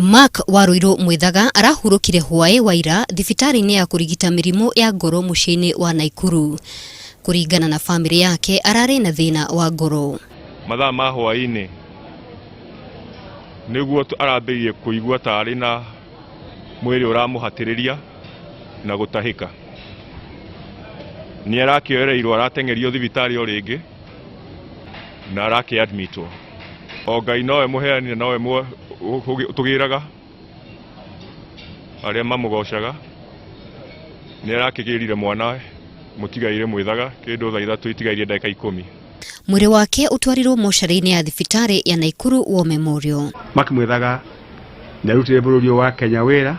Mark Waruiru Mwithaga arahurũkire hwaĩ wa ira thibitarĩ-inĩ ya kũrigita mĩrimũ ya ngoro mũciĩ-inĩ wa Naikuru. Kũringana na famĩlĩ yake ararĩ na thĩna wa ngoro. Mathaa ma hwaĩ-inĩ nĩguo arambĩrĩirie kũigua ta arĩ na mwĩrĩ ũramũhatĩrĩria na gũtahĩka. Nĩ arakĩoereirwo arateng'erio thibitarĩ o rĩngĩ na arakĩadmitwo. O Ngai nowe mũheani na nowe ũtũgĩraga arĩa mamũgocaga. Nĩ arakĩgĩrire mwana mũtigaire Mwĩthaga kĩndũ thaa 3 itigairie ndagĩka 10. Mwĩrĩ wake ũtwarirwo mocarĩ-inĩ ya thibitarĩ ya Naikuru War Memorial. Mark Mwithaga nĩ arutire bũrũri ũyũ wa Kenya wĩra,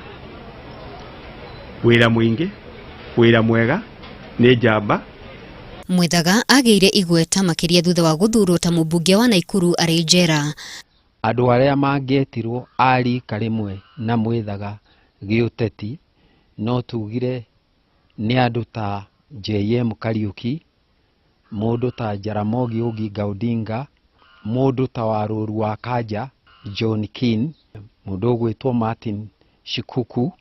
wĩra mũingĩ, wĩra mwega, nĩ njamba. Mwithaga agĩire igweta makĩria thutha wa gũthurwo ta mũmbunge wa Naikuru arĩ njera. Andũ arĩa mangĩetirwo a rika rĩmwe na Mwithaga gĩũteti no tugire nĩ andũ ta JM Kariuki, mũndũ ta Jaramogi Oginga Odinga, mũndũ ta Warũru wa Kanja John Keane, mũndũ ũgwĩtwo Martin Shikuku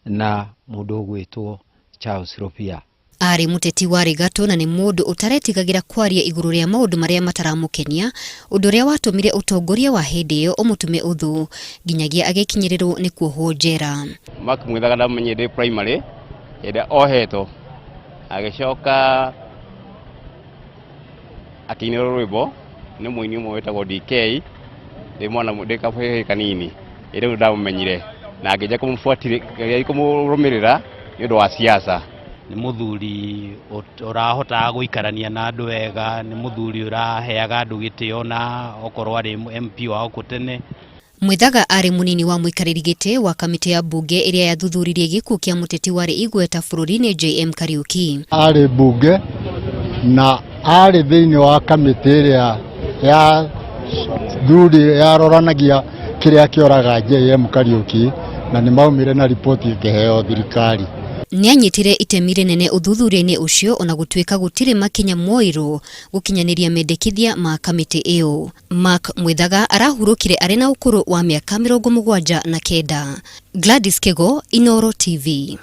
na mũndũ ũgwĩtwo Charles Rupia. Aarĩ mũteti warĩ gatũ na nĩ mũndũ ũtaretigagĩra kwaria igũrũ rĩa maũndũ marĩa mataramũkenia, ũndũ ũrĩa watũmire ũtongoria wa hĩndĩ ĩyo ũmũtume ũthũ nginyagia agĩkinyĩrĩrwo nĩ kuohwo njera. Mark Mwithaga ndamenyire ndĩ primary hĩndĩ ĩrĩa ohetwo agĩcoka akĩinĩrwo rwĩmbo nĩ mũini ũmwe wĩtagwo DK ndĩ mwana ndĩ kahĩĩ kanini ĩrĩ rĩu ndamũmenyire na ngĩnjia kũmũbuatĩrĩra kũmũrũmĩrĩra nĩ ũndũ wa siasa. Nĩ mũthuri ũrahotaga gũikarania na andũ wega, nĩ mũthuri ũraheaga andũ gĩtĩo na okorwo arĩ MP wa gũkũ tene. Mwithaga aarĩ mũnini wa mũikarĩri gĩtĩ wa kamĩtĩ ya mbunge ĩrĩa yathuthuririe gĩkuũ kĩa mũteti warĩ igweta bũrũri-inĩ JM Kariuki. Aarĩ mbunge na aarĩ thĩinĩ wa kamĩtĩ ĩrĩa ya thuri yaroranagia kĩrĩa kĩoraga JM Kariuki na nĩ maumire na riboti ĩkĩheo thirikari. Nĩanyitire itemi rĩnene ũthuthuria-inĩ ũcio ona gũtuĩka gũtirĩ makinya moirwo gũkinyanĩria mendekithia ma kamĩtĩ ĩyo. Mark Mwithaga arahurũkire arĩ na ũkũrũ wa mĩaka 79. Gladys Kĩgo, Inooro TV.